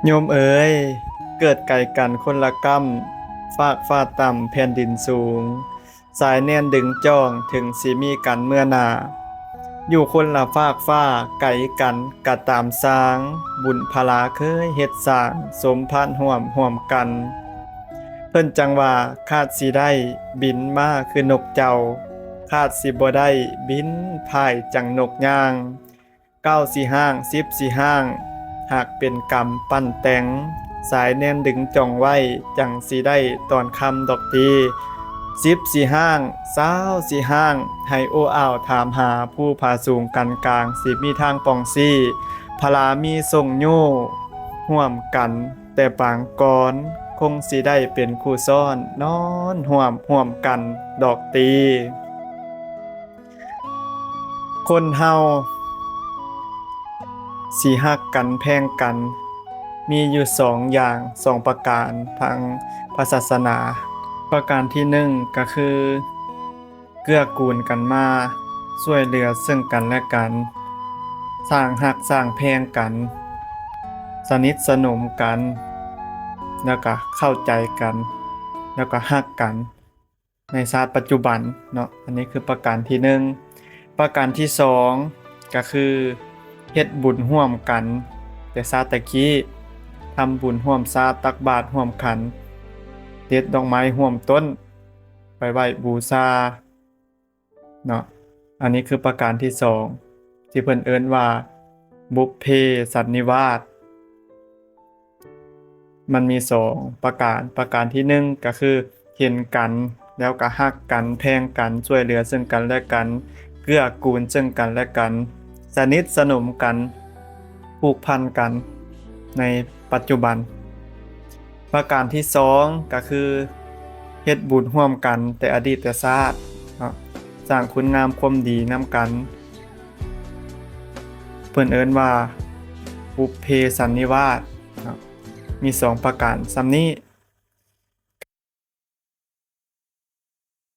ໂຍມເອີຍ ເກີດໄກກັນຄົນລະກ້ຳ ຟາກຟ້າຕ່ຳແຜ່ນດິນສູງ ສາຍແໜ້ນດຶງຈ່ອງ ເຖິງຊິມີກັນເມື່ອໜ້າ ຢູ່ຄົນລະຟາກຟ້າໄກກັນກະຕາມຊ່າງ ບຸນພະລາເຄີຍເຮັດສ້າງ ສົມພານຮ່ວມຮ່ວມກັນ ເພິ່ນຈັ່ງວ່າ ຄາດຊິໄດ້ບິນມາຄືນົກເຈົ້າ ຄາດຊິບໍ່ໄດ້ບິນພາຍຈັ່ງນົກຍ່າງ ເກົ້າຊິຮ້າງ ສິບຊິຮ້າງ ຫາກເປັນກຳປັ້ນແຕ່ງ ສາຍແໜ້ນດຶງຈ່ອງໄວ້ ຈັ່ງຊິໄດ້ຕອນຄ່ຳດອກຕີ ສິບຊິຮ້າງ ຊາວຊິຮ້າງ ໃຫ້ໂອ້ອາວຖາມຫາ ພູຜາສູງກັນກາງ ຊິມີທາງປ່ອງຊີ້ ພະລາມີຊົງໂຍຮ່ວມກັນ ແຕ່ປາງກ່ອນ ຄົງຊິໄດ້ເປັນຄູ່ຊ້ອນ ນອນຮ່ວມຮ່ວມກັນດອກຕີ. ຄົນເຮົາຊິຮັກກັນແພງກັນ ມີຢູ່ສອງຢ່າງ ສອງປະການທາງພະສາສະໜາ ປະການທີໜຶ່ງກະຄື ເກື້ອກູນກັນມາ ຊ່ວຍເຫຼືອເຊິ່ງກັນແລະກັນ ສ້າງຮັກສ້າງແພງກັນ ສະໜິດສະໜົມກັນ ແລ້ວກະເຂົ້າໃຈກັນ ແລ້ວກະຮັກກັນ ໃນຊາດປັດຈຸບັນເນາະ ອັນນີ້ຄືປະການທີໜຶ່ງ ປະການທີສອງກະຄື ເຮັດບຸນຮ່ວມກັນ ແຕ່ຊາດຕະກີ້ ທຳບຸນຮ່ວມຊາດ ຕັກບາດຮ່ວມຂັນ ເດັດດອກໄມ້ຮ່ວມຕົ້ນ ໄປໄຫວ້ບູຊາເນາະ ອັນນີ້ຄືປະການທີສອງ ທີ່ເພິ່ນເອີ້ນວ່າ ບຸບເພສັນນິວາດ ມັນມີສອງປະການ ປະການທີໜຶ່ງກະຄື ເຫັນກັນ ແລ້ວກະຮັກກັນ ແພງກັນ ຊ່ວຍເຫຼືອເຊິ່ງກັນແລະກັນ ເກື້ອກູນເຊິ່ງກັນແລະກັນ ສະໜິດສະໜົມກັນ ຜູກພັນກັນ ໃນປັດຈຸບັນ. ປະການທີສອງກະຄື ເຮັດບຸນຮ່ວມກັນແຕ່ອະດີດແຕ່ຊາດເນາະ ສ້າງຄຸນງາມຄວາມດີນຳກັນ ເພິ່ນເອີ້ນວ່າ ບຸບເພສັນນິວາດເນາະ ມີສອງປະການສ່ຳນີ້.